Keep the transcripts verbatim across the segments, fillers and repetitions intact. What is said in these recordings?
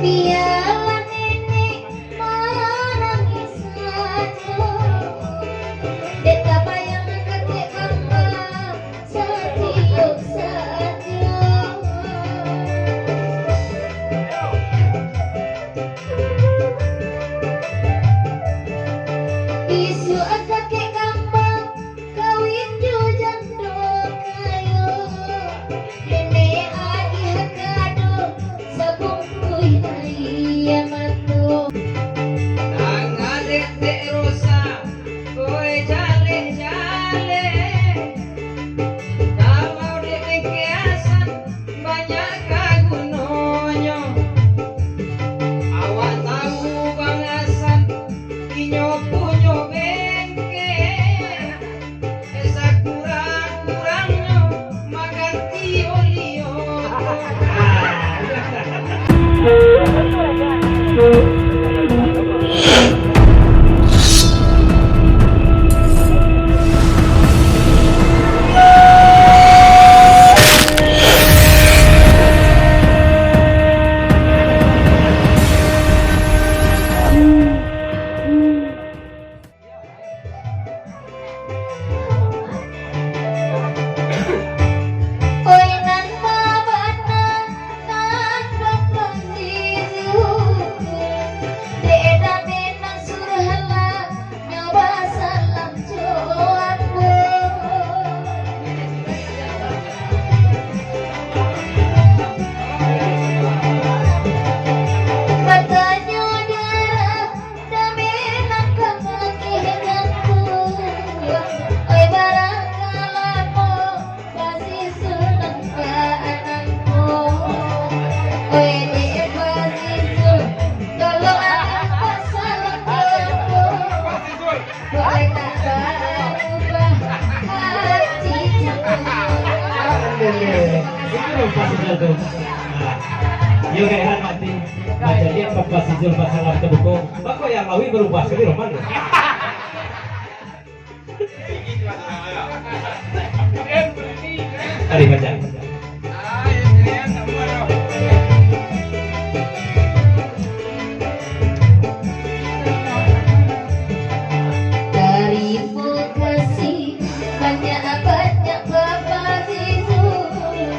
Bialah nenek manangih sajo, dek tabayang kakek kambang satiok sajo. Isuak kakek kambang kawin jo jando kayo, nenek agiah kado sabungkuih aia mato. Tangah dek-dek rosa, koi jaleh-jaleh. Kalau dek bengke asan, banyak ka gunonyo. Awak tahu Bang Hasan, inyo punyo bengke. Eh, sakurang-kurangnyo maganti oli oto. Oi, nan babana, nan bapasizu, dek dame nan suruahlah, nyo basalam jo ambo. Batanyo darah, dame nan ka mangkeh jangku. Oi, barangka lamo, basisu nan ka anangku. Oi, dek basisu, tolong anang basalam jo ambo. Buek lai tak barubah ati. Alhamdulillah. Itu Pak Sijul tu. Nah. Yo, gaya mati. Macam dia Pak Sijul basalam tabuko. Bako yang lawi barubah sakali roman tu. Ari baca. Tarimo kasih banyak-banyak, Bapak Zizul.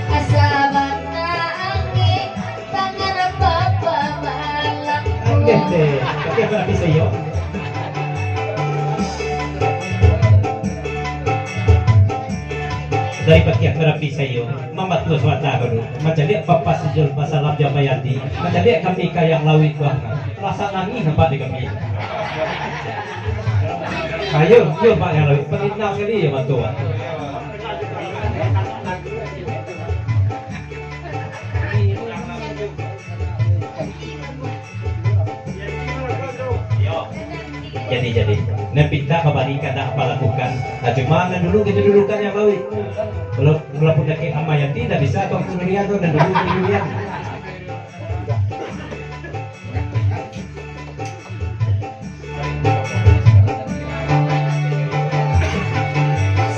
Asa bana angin tangan Bapak malam. Angin deh, tapi apa tapi sayo? Dari pakiah ka rapi sayo, mambatua suata ko tu. Mancaliak Bapak Sijul basalam jo Amak Yanti. Mancaliak kami ka Yang Lawik tu. Rasa nangih nampak di kami. Ayo, yo Pak Yang Lawik, paninang sakali yo batua. Jadi, jadi. Nan pinta babari kandak balakukan. Nah, cuma nan dulu kito dudukan Yang Lawik. Kalau, walaupun dakek Amak Yanti, ndak bisa Tuanku Nurian tu, nan dulu Tuanku Nurian.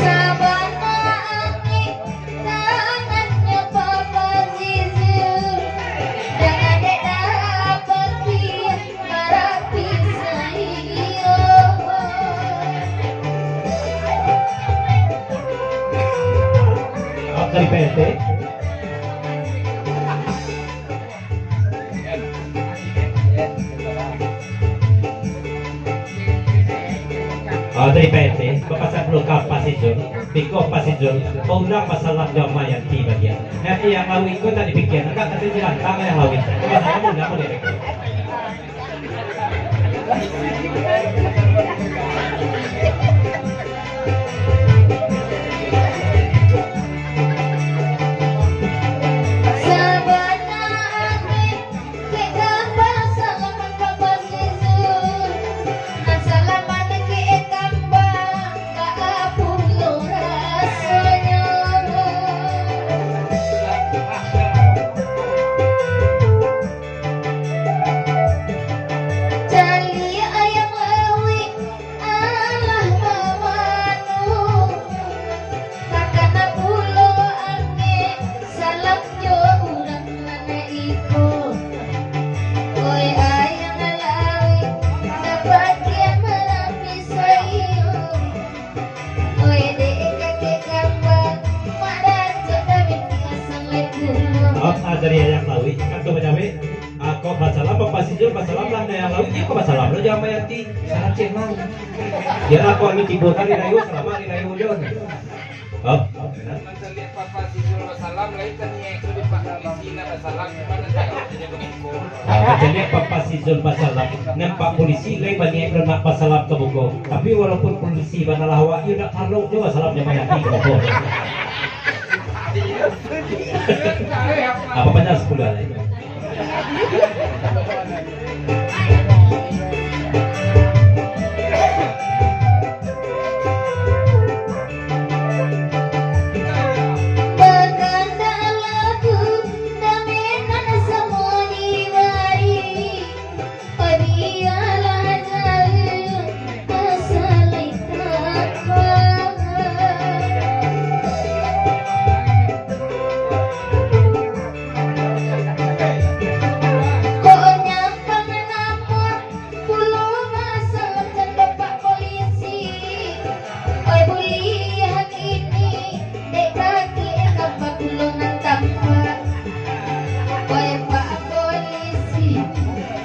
Sabana angin tangannyo Bapak Zizul, dek dapek marapi sayo. Dari P T. Ah, dari P T, bapasan pulo ka Pak Sijul, biko Pak Sijul, baundang basalam jo Amak Yanti bagian. Nanti Yang Lawik ko tak dipikia, agak tapi cilantang Yang Lawik. Basalam undang boleh. Caliak Yang Lawik Kan tu bajawek, ah, kok basalam, Bapak Sizul basalam lah, Dayang Lawi, iyo kok basalam lo jo Amak Yanti, salam cek mang. Yo lah, kok anu tibo tadi rayo, salamat hari rayo jo. Oh. Macam lihat Bapak Sizul basalam, lain kan niat itu di Pak Polisi nak basalam, gimana cara jadi bengkok? Ah, macam lihat Bapak Sizul basalam, nampak polisi, lain baniat lo nak basalam ka muko. Tapi walaupun polisi banalah awak, iyo nak parlok jo basalam jo Amak Yanti ka muko. Apa panjang sepuluh hari? Bakandak lagu, damenan samo di bari, padialah jauah, asa lai tampak. Kok nyampang namuah pulo masalah cando Pak Polisi. Oi buliah kini, dek kaki kapa pulo nan tampak. Oi Pak Polisi,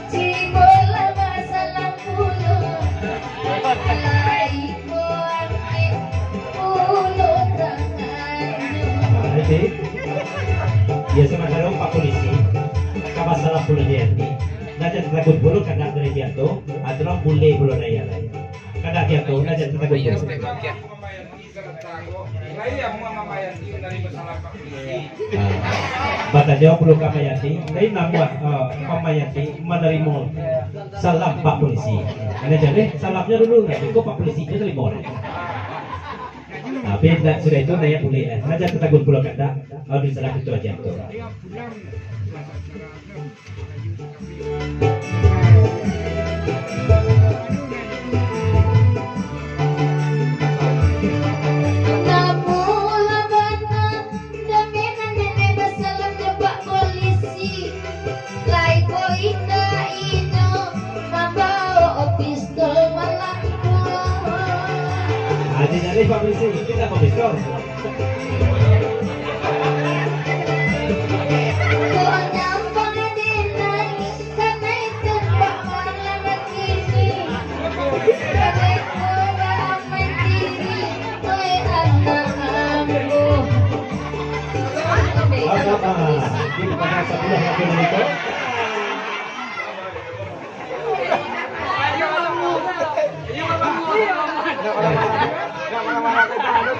cibolah masalah pulo. Lai ko ambiak pulo tangannyo. Nah, jadi, biaso mah kalau Pak Polisi, ka basalam pulo jo Yanti. Nah, jan takut pulo kandak dari Yanti tu, aturan bule pulo dari yang lain. Kandak Yanti tu, nah, jan takut pulo. Batanyo pulo ka Amak Yanti, lain namuah, eh, Amak Yanti manarimo salam Pak Polisi. Karano jaleh salamnyo dulu, nah, iko Pak Polisi nyo tarimo. Tapi ndak sudah itu, naiak buliah. Raja Tatagun pulo kandak, harus salah itu aja tu. Namuah bana, damenan nenek basalam jo Pak Polisi. Lai ko indak inyo mambaok pistol malam ko. Ah, jadi Pak Polisi, kita mau pistol. Kok nyampang denai, kanai tembak malam kini. Kanai ko baamai diri, oi anak ambo. Apa, Pak? Di depan sebelah lagi, Pak.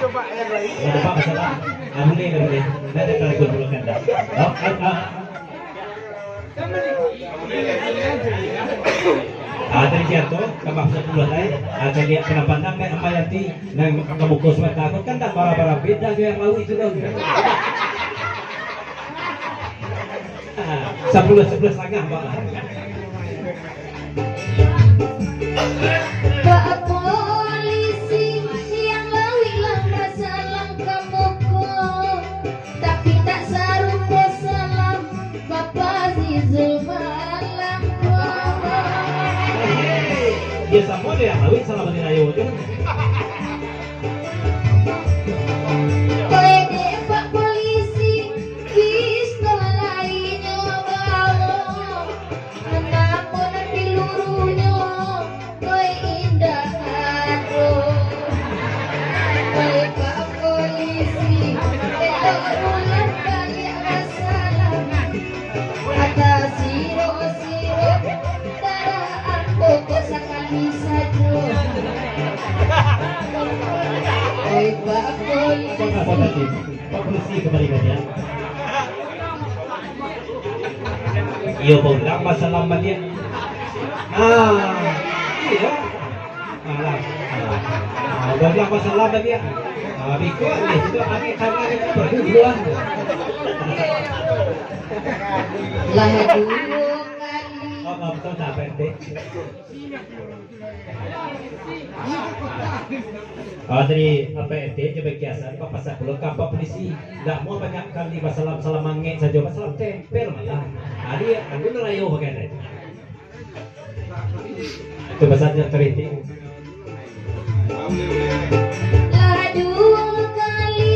Ada apa masalah? Ah, boleh, boleh. Ndak ada keraguan kalau kandak. Oh, ah, ah. Ah, tadi jatuh, tambah sepuluh tadi. Ah, saya lihat pandang-pandang, Mak Yanti, nang ka muko sabanta, kok kan tak bara-bara beda jo yang lalu itu, dong. Ah, sepuluh, sepuluh setengah, Pak. Pak Polisi, yang lawik lah basalam ka muko, tapi tak sarupo salam Bapak Zizul malam ko. Yo, samo jo yang lawik salam hari rayo tu. Kok dek Pak Polisi, pistol lai nyo bawo. Namo nan pilurunyo, koi indak ado. Koi Pak Polisi, elok ulah baliak basalam. Kata siro-siro, darah ambo ko sakali sajo. Koi Pak Polisi. Pak Polisi kembali ke dia. Iyo, baulang basalam baliak. Ah, iyo. Alah. Ah, baulang basalam baliak. Ah, bikuak ni, sudah kami tangan itu berbubuhan. Lah duo kali. Oh, oh, betul tak, Pak R T? Ah, dari Pak R T je bakiasan, papasan pulo ka Pak Polisi. Ndak mau banyak kali basalam-salam mangek sajo, basalam tempel malah. Ah, dia, anu narayo bagai tadi. Itu basahannya terintik. Lah duo kali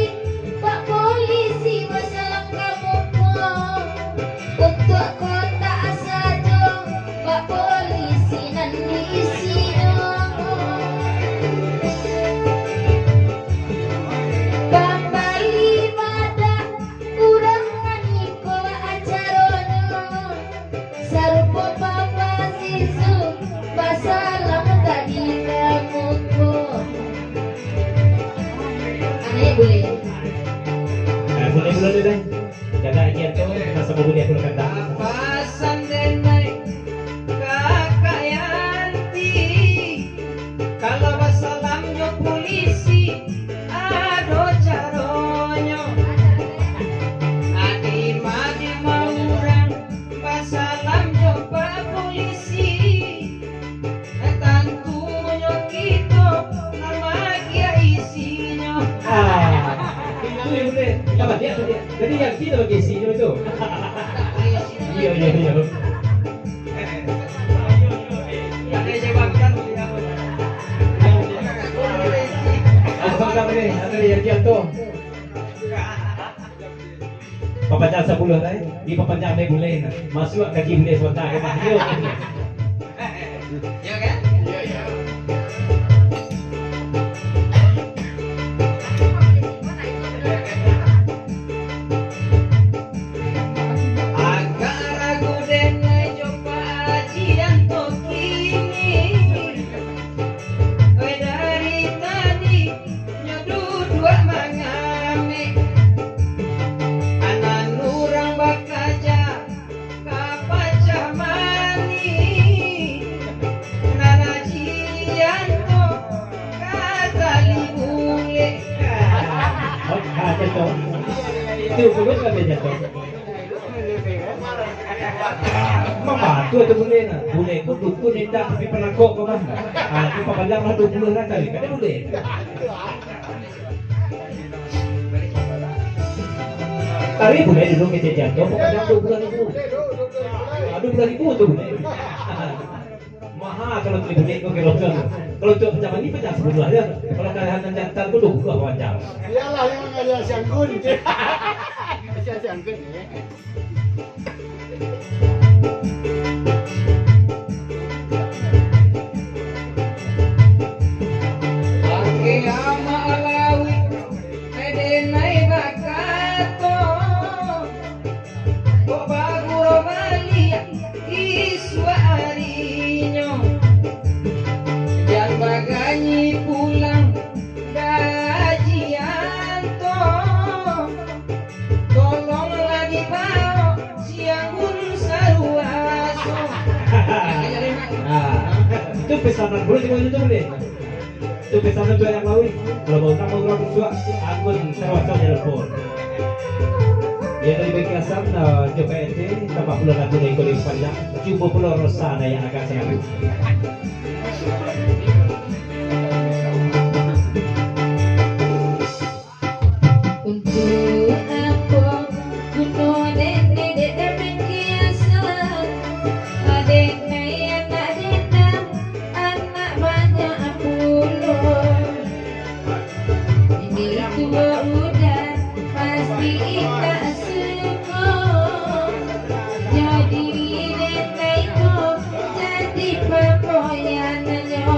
Pak Polisi basalam ka muko. Untuak Dulu deh. Jaga agian tu, nak sama buliah dulu kata. Pasan denai, Kakak Yanti, kalau basalam jo pulisi, ado caronyo. Adi madi maurang, basalam jo pa pulisi. Eh, tantunyo kito nan maagiah isinyo. Ah, itu yang boleh. Apa dia tu dia? Jadi yang kita bagi isinyo tu. Iya, iya, iya. Apa, apa ni? Apa ni yang dia tu? Papanjang sapuluah lai, di papanjang lai bulek nah. Masuak kaji bulek sabanta ka mah. Yo. Yo kan? Yo, yo. Agak ragu den lai jo Pak Haji Anto kini. Oi, dari tadi nyo duduak mangamek. Anan urang bakaja ka pacah manih. Nan ajian tu ka tali bulek. Oh, ah, jatuh. Itu bagus lah dia jatuh. Ah, memang tu, tu bulek nah. Bulek tu dukun indak, tapi penakok kau mah. Ah, tu papanjang lah dua puluh lah kali. Kada bulek. Tarik bulek dulu kecek jatuh, papanjang dua puluh ribu. Ah, dua puluh ribu tu bulek. Maha kalau tu bulek kau kerokan. Kalau tu macam ni, pecah sepuluh aja. Kalau kalian jantan tu dua puluh papanjang. Iyalah, yang ada sianggun. Sianggun, ya. Ake amak lawik, edenai bakato, kok baguro baliak isuak arinyo, jan baganyi pulang gajian to. Tolonglah dibaok si Anggun saruaso. Ah, itu pesanan dulu, itu, itu boleh. Itu pesanan tu yang lain. Kalau mau tambah orang suak, Anggun saruaso telepon. Ya, dari Bengkulu Asam, eh, coba ente, tambah pulang lagu dari Kodim Panjang, cubo pulo Rosa, nah, yang agak senang. Untuak apo guno den dek dapek kiasan? Aden ai anak dendam, anak banyak pulo. Ini tuo udah pasti indak suko. Jadi den ai ko jadi pamboyannyo.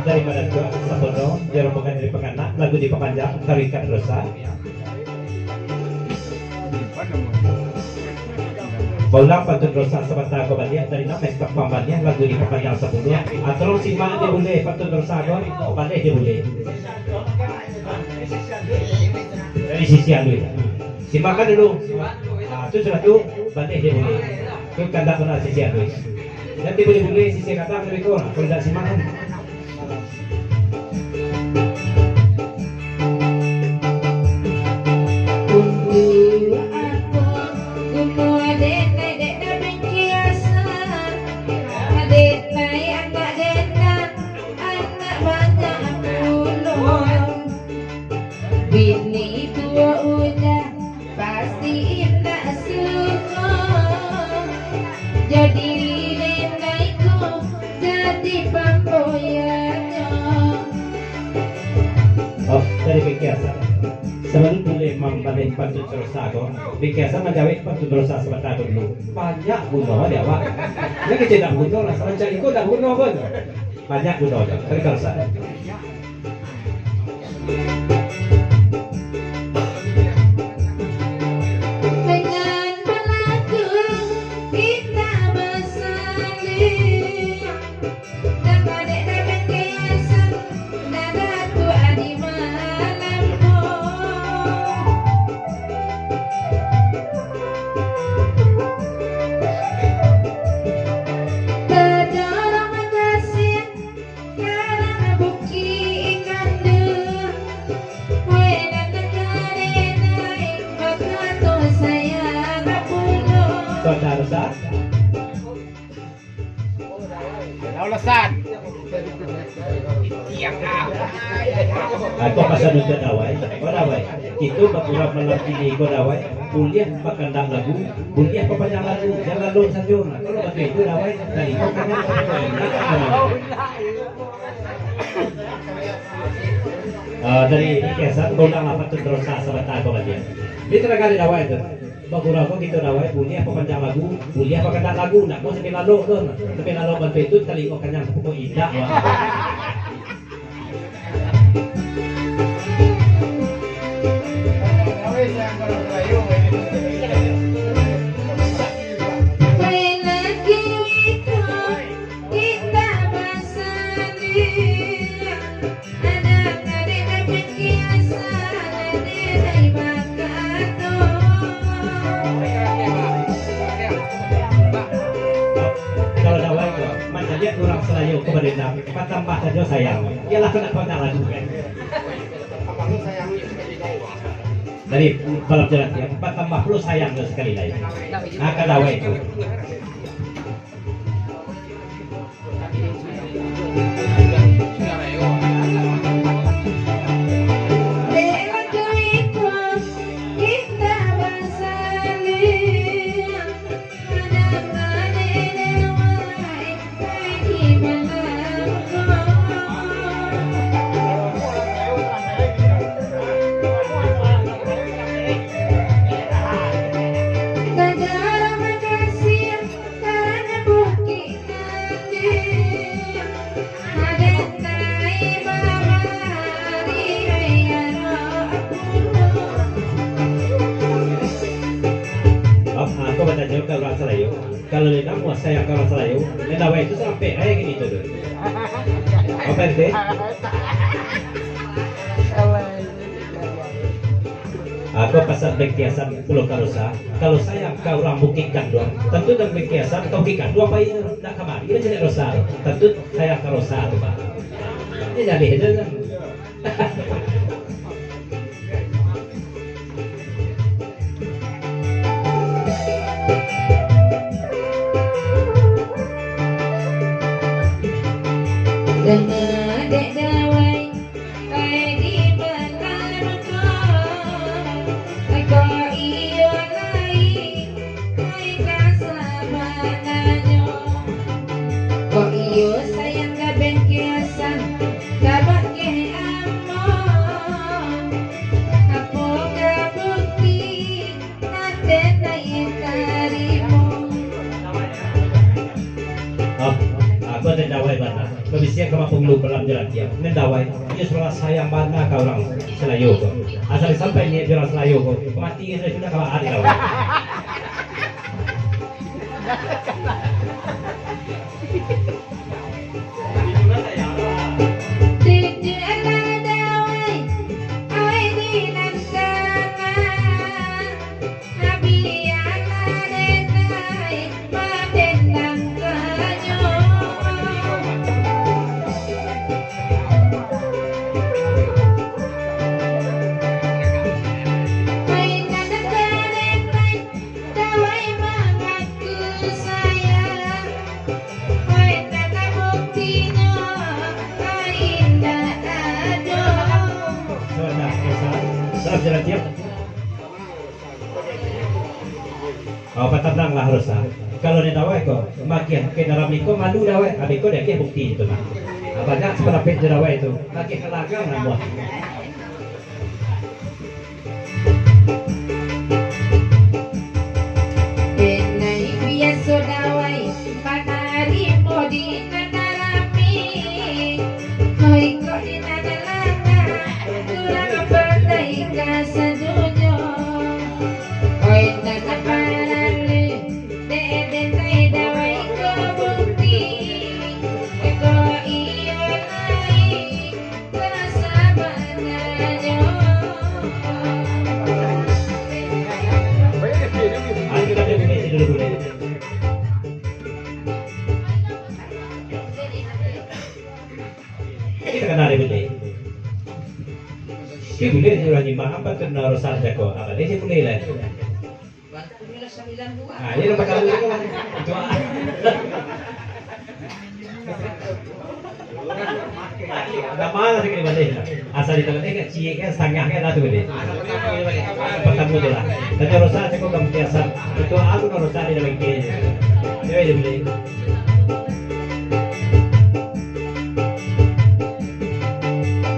Dari mana tu, sabono, di rombongan dari Panganak, lagu dipapanjang, Tarikat Rosa. Baulang pantun Rosa sabanta ko baliak, dari nan pesta pambaliak, lagu dipapanjang sapuluah. Atau simak dia bulek pantun Rosa ko, baleh dia bulek. Dari sisi alun. Simakkan dulu. Ah, tu sudah tu, baleh dia bulek. Tu kandak bana sisi alun. Nanti bulek-bulek sisi kadang lebih kurang, kalau tidak simak kan. Untuak apo guno aden ai dek dapek kiasan? Aden ai anak dendam, anak banyak pulo. Bini tuo udah pasti indak suko. Jadi den ai ko jadi pamboyannyo. Oh, dari Bengkulu Asam. Sabalun bulek Mambaleh pantun Rosa ko, Bengkiasan manjawek pantun Rosa sabanta ko dulu. Banyak guno di awak. Nan kecek tak guno lah, sarancak iko tak guno pun. Banyak guno je. Tadi ka Rosa. Dengan balaku kita basalin. Saudara sah. Alasan. Aku pasal untuk dawai. Oh, dawai. Itu bakurang malam kini ko dawai. Buliah bakandang lagu, buliah bapanjang lagu. Jan lalok sajo. Nah, kalau batua itu dawai, dari kau kan. Ah, dari Bengkiasan, ulang apa tu terus sabanta ko bagian. Di tengah kali dawai tu. Bagurau ko kito dawai, buliah bapanjang lagu, buliah bakandang lagu, ndak ko sampai lalok tu. Sampai lalok bantuak itu, talingo kanyang, pokok indak, wah. Kalau dawai ko, manjadiak urang Salayo ko badendam, batambah sajo sayang. Iyolah, kok ndak pernah lagu, kan? Jadi, kalau jalan dia, batambah pulo sayang tu sakali lai. Nah, ka dawai tu. Aku batanyo ka urang Salayo, kalau lai namuah sayang ka urang Salayo, lai dawai tu sampek ai kini tu tu. Apa tu? Aku pasal Bengkiasan pulo ka Rosa. Kalau sayang ka urang Bukik Kanduang, tantu nan Bengkiasan ka Bukik Kanduang pai, ndak kamari mancaliak Rosa. Tantu sayang ka Rosa tu, Pak. Ini jaleh tu kan. Danga dek dawai, pai di malam ko, ko iyo lai. Kok iyo sayang ka Bengkiasan, kabake ambo? Apokoh bukti nan den tarimo? Ah, aku ado dawai bana. Babisiak ka Bapak Guru Balam Jalatiang. Nan dawai, iyo suaro sayang bana ka urang Salayo ko. Asal sampai niaik jo urang Salayo ko, mati sudah, sudah kalah ado dawai. Dawai mangaku sayang, oi, ndak tabuktinyo, oi, indak ado. Salam, salam, salam, salam. Oh, batananglah, Rosa. Kalau den dawai ko, magiah ka dalam iko malu dawai, abih ko diagiah bukti tu mah. Ah, banyak saparapek jo dawai tu, magiah ka langgang namuah. Kita kana dibeli. Dibeli, urang nyimak apo tu, nan rosak cako. Apo dibeli lah. Bantulah sambilan buah. Ah, iyo, dapat kamu tu. Itu, ah. Nama lah sakali balik. Asal di tangan, eh, ciek kan, satangah kan lah tu balik. Patang tu lah. Tapi rosak cako ka mutiasan. Itu aku nan rosak di dalam kiri. Yo, yo, balik.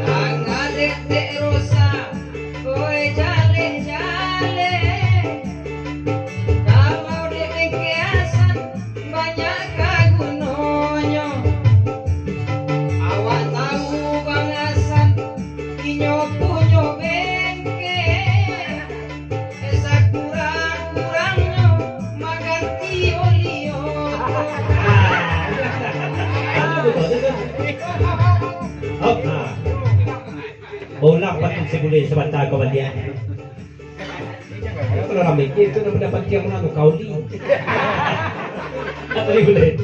Tangan detek rosak. Koi jaleh-jaleh, kalau dek bengkeasan banyak ka gunonyo. Awak tahu bangasan inyo punyo bengke, sakurang-kurangnyo maganti oli oto. Hop, ha. Baulah pantun si bule sabanta ko baliak. Kalau urang mikir tu, nan pantiang urang tu kauli. Tadi bule.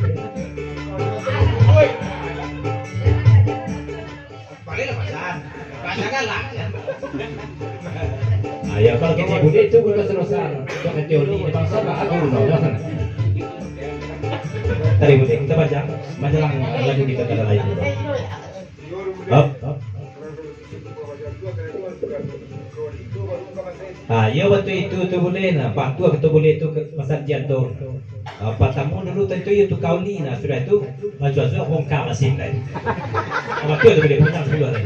Baliaklah pasan. Pasan galak, ya. Ah, ya, kalau kecek bule tu, bule selesai. Kau kecek oli, dia bangsa lah, aku no. Tadi bule, kita baca. Baca lah lagu kita kalau lain. Hop. Ah, iyo, bantuak itu tu bule nah. Bantuak itu bule tu ka pasan tian tu. Ah, patamo dulu tantu iyo tu kauli nah. Sudah tu, asuak-asuak bongkar masin lai. Ah, bantuak itu bule, bongkar dulu lai.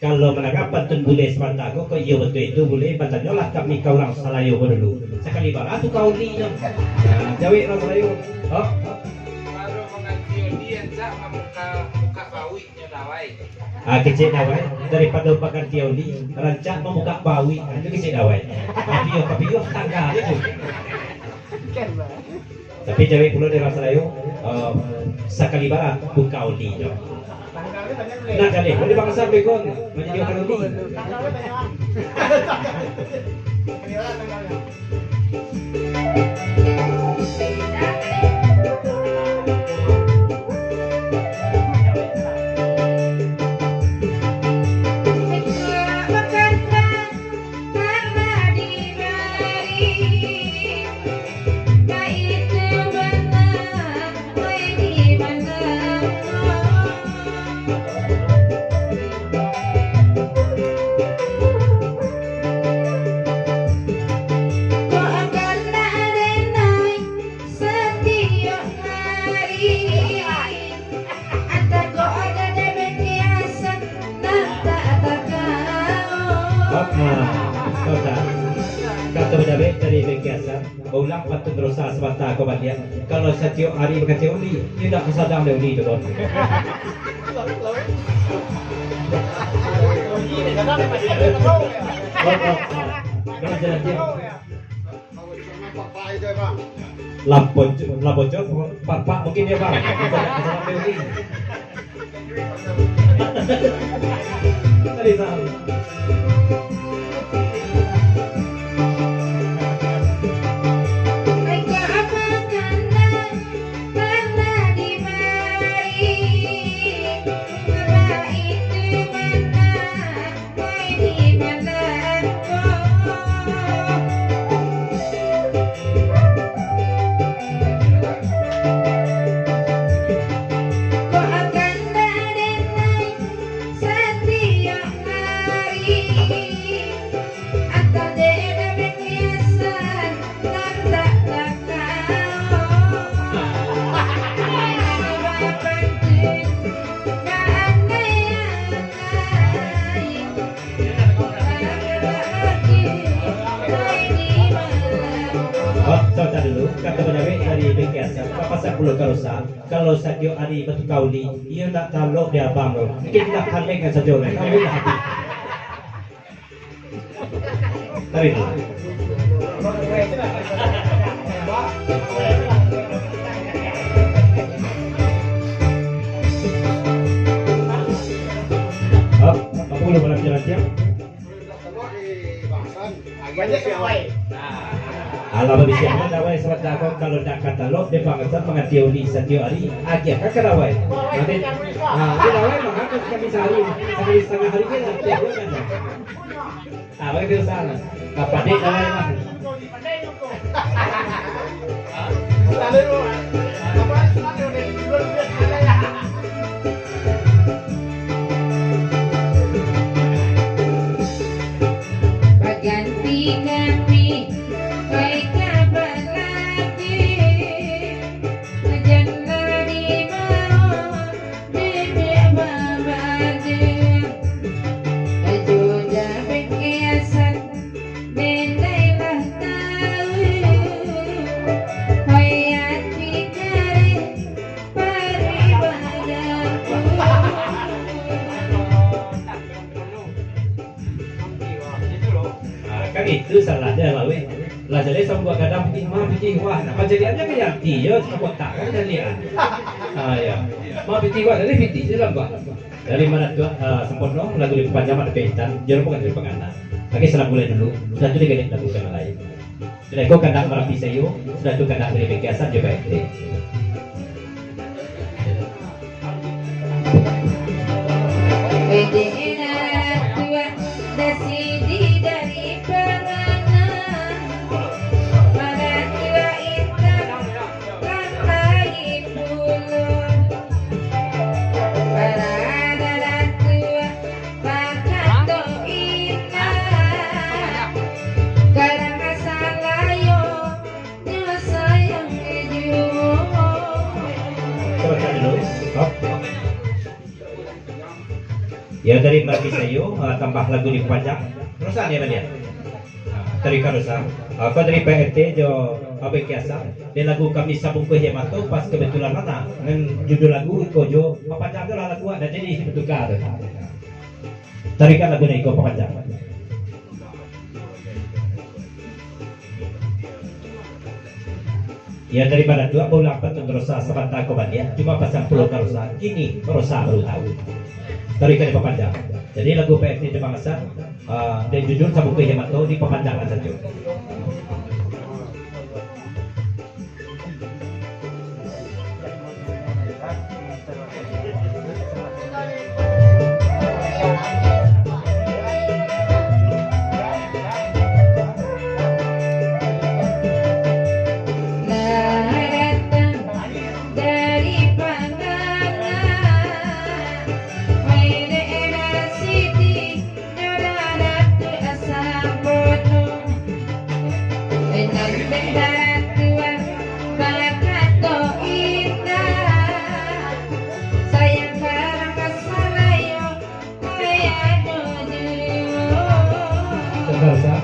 Kalau mandanga pantun bule sabanta ko, kok iyo bantuak itu bule, batanyolah kami ka urang Salayo ko dulu. Sakali bara tu kaulinyo. Nah, jawek urang Salayo. Oh. Baru mangganti oli, rancak mambuka, buka bauiknyo dawai. Ah, kecek dawai, daripado pangganti oli, rancak mambuka bauik. Ah, itu kecek dawai. Tapi yo, tapi yo, tangga tu. Tapi jawek pulo dek urang Salayo, eh, sakali bara buka oli nyo. Nah, jadi, boleh bangsa bego, manjadi buka oli. Satiok hari, antah ko ado dek bengkiasan, nan tak takao. Hop, nah, kau tak. Kato bajawek dari bengkiasan, baulang pantun dosa sabanta ko baliak. Kalau satiok hari bakacau uli, indak kasadang dek uli tu, Don. Hop, hop, hop. Jangan jalan diam. Lah bocor, lah bocor, papak mungkin dia, Bang. Tadi salah. Mereka apa kandang tanah di mari, baik di mana. Kalau ka Rosa, kalau satiok ari batuka uli, iyo ndak talok di abang tu. Mungkin kita kalengkan sajo lah. Tarik dulu. Hop, apa dulu malam jalan siang? Alah, babisiak lah, wai, sabanta ko, kalau ndak ka talok, dek bangsa mangati uli satiok ari, agiah ka ka dawai. Nanti, ah, di dawai mah, kan, sakali sahari, sakali satangah ari kan, nanti, kan. Ah, bagi tu salah. Ka padek dawai mah. Baganti-ganti, baik kabar lagi. Jan lah dibawa bibik babade. Baju dah bakiasan, bendai lah tahu. Hai ati kareh, paribadah. Ah, kan itu salah dia lah, weh. Lah jadi sambuak gadang pitih mah, pitih wah. Nah, pancariannya kan yang ti, yo, kotak kan jadi, ah. Ah, ya. Mah pitih wah, jadi pitih je lah, bah. Dari mana tu, ah, sempurna, lagu di panjang ada kaitan, jangan bukan dari pangana. Oke, salam mulai dulu. Sudah tu diganti lagu yang lain. Sudah itu kandang Marapi Sayo, sudah tu kandang dari Bengkiasan juga itu. Dek Datuk Dasidi dari Pangana, Maratua Intan, Rambai Pulo, Parada Datuk, Pakato Intan, Karang Asalayo, Nyo sayang juo. Coba cak dulu. Hop. Ya, dari Marapi Sayo, ah, tambah lagu di panjang. Rosa ni, Amalia. Ah, dari Karosa. Ah, ko dari P R T jo Abang Kiasan. Dari lagu Kami Sabungkuih Yamato pas kebetulan lah, nah. Ngan judul lagu iko jo, papanjang tu lah lagu, ado jadi batuka tu. Tarikan lagu ni iko papanjang. Ya, daripada tu, baulang pantun Rosa sabanta ko baliak, cuma pasal Pulau Karosa, kini Rosa baru tahu. Tarikan dipapanjang. Jadi, lagu P R T Jemang Asar, ah, dari judul Sabungkuih Yamato dipapanjangkan sajo. Lah datang dari Pangana, hai daerah siti. Benar, Sa?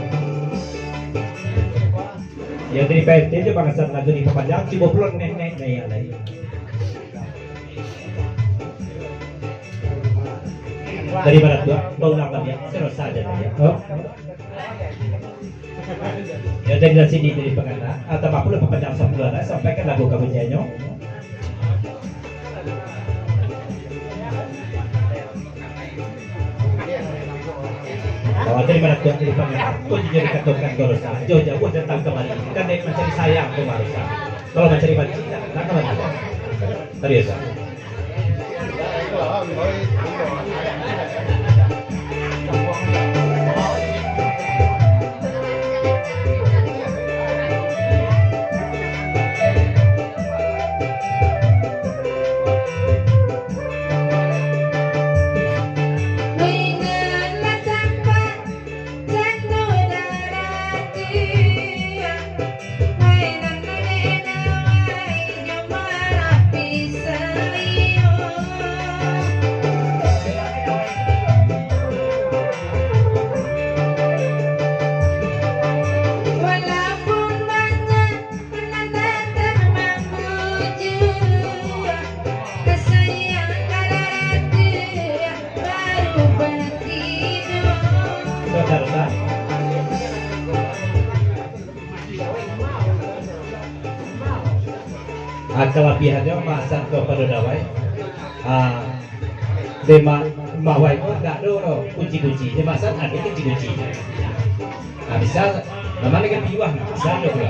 Ya, dari P R T Jemang Asar lagu ni papanjang, cubo pulo nenek-nenek yang lain. Daripada tu, baulang baliak, Rosa aja lah, ya. Oh. Ya, dari sini, dari Pangana, atau apa pun, papanjang sapuluah lah, sampaikan lagu kabujiannyo. Bahwa daripada tu, dari Pangana, kau jujur dikatakan Rosa, jauh-jauh datang kemari, kan dia mencari sayang tu, Rosa. Kalau mencari banci, tak, tak kemari. Serius, ah. Kalabiahan jo masan ko pado dawai. Ah, dema mawai ko dak ado kunci-kunci. Dema san ado kunci-kunci. Ah, bisa, nama lagi piwah, bisa ado pulo.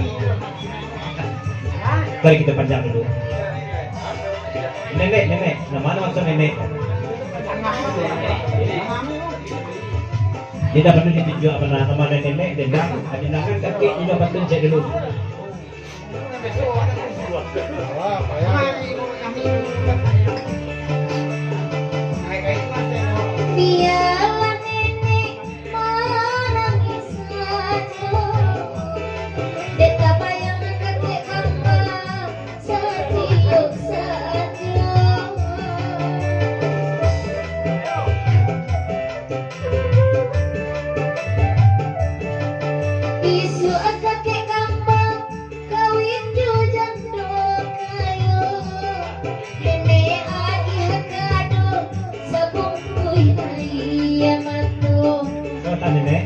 Mari kita panjang dulu. Nenek, nenek, nama nama maksud nenek? Dia dah pernah ditunjuk apa nama, nama nenek, dia dah, dia dah kan kakek, dia dah patut cek dulu. Bialah nenek manangih sajo, dek tabayang kakek kambang satiok sajo. Isuak kakek kambang kawin jo jando kayo, nenek agiah kado sabungkuih aia mato. Kota nenek.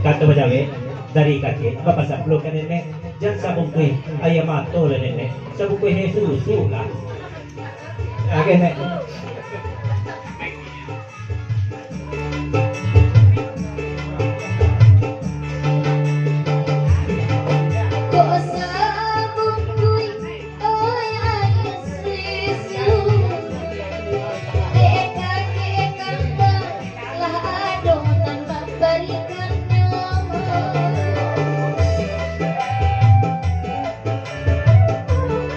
Kato bajawek dari kakek, bapasan pulo ka nenek, jan sabungkuih aia mato lah nenek, sabungkuih aia susu lah. Oke, nek. Kok sabungkuih, oi, aia susu, dek kakek kambang lah ado nan mambarikannyo.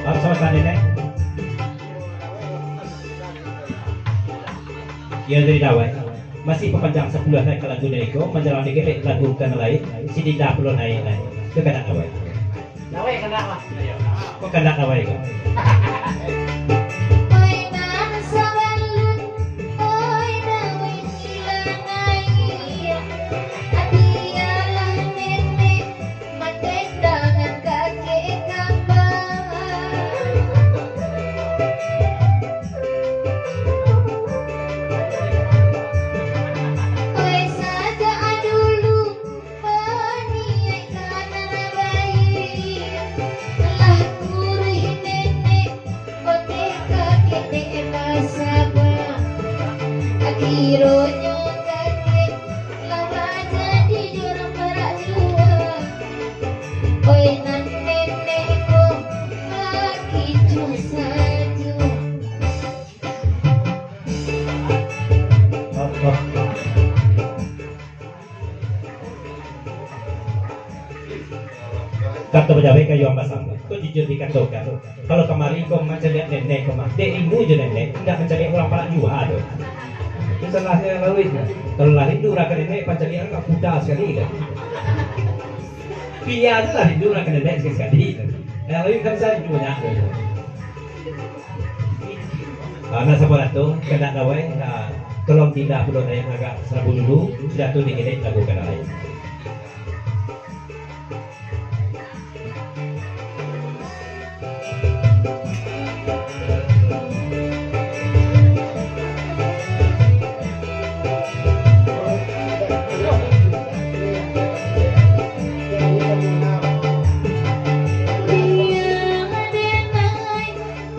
Maaf, sama-sama, Nek. Iyo, dari dawai. Masih papanjang sapuluah naiak ka lagu dari ko, manjalang digelek lagu ka nan lain, si Dinda pulo naiak lai. Itu kandak dawai. Dawai kandak, Mas. Ko kandak dawai ko. Oi nan sabalun, oi dawai kilanai, bialah nenek mandendangan kakek kambang. Oi, sajak dulu paniaik ka nan baiak, lah kuruih nenek, ondeh kakek dek basaba. Akironyo kakek lah manjadi jo urang parak jua. Oi, nan nenek ko, bakicuah sajo. Kato bajawek kayu ambasam, ko jujur dikatokan. Kalau kamari ko mancaliak nenek ko mah, dek ilmu jo nenek, indak mancaliak urang parak jua doh. Itu salahnyo Lawik. Kalau lah rindu urang ka nenek, pancaliak urang ka kuda sakali kan. Pia tu lah rindu urang ka nenek sakali-sakali. Yang Lawik kan bisa rindu banyak doh. Ah, nak sabar tu, kandak dawai, ah, tolong Dinda pulo naiak agak salabu dulu, sudah tu digelek lagu kandak lain.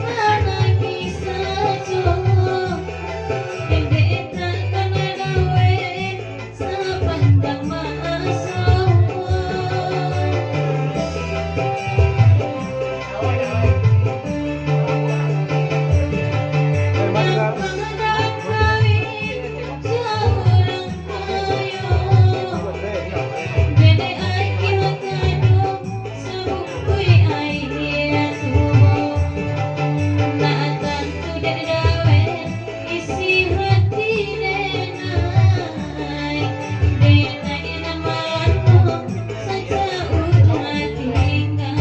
Manangih sajo, dek takkan dawai sapantang maso. Nan pangadang kawin jo urang kayo, dek agiah kado sabungkuih aia tubo. Nak tantu dek dawai isi hati denai, denai nan marano sajak urang tinggakan.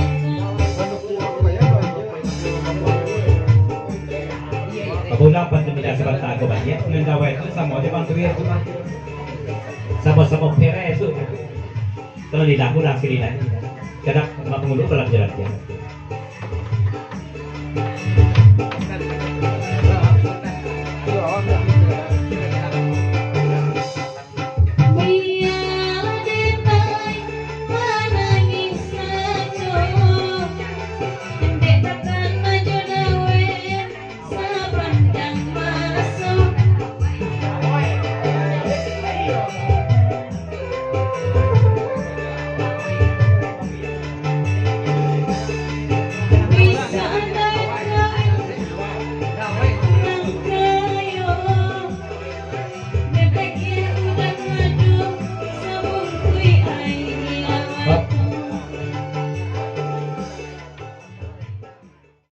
Bapulang pantun indak sabanta ko baliak, nan dawai tu samo jo bang tuir tu mah. Samo-samo perai tu. Kalau lidah kurang sakali lai. Kadang mak pangulu kalau jalan dia.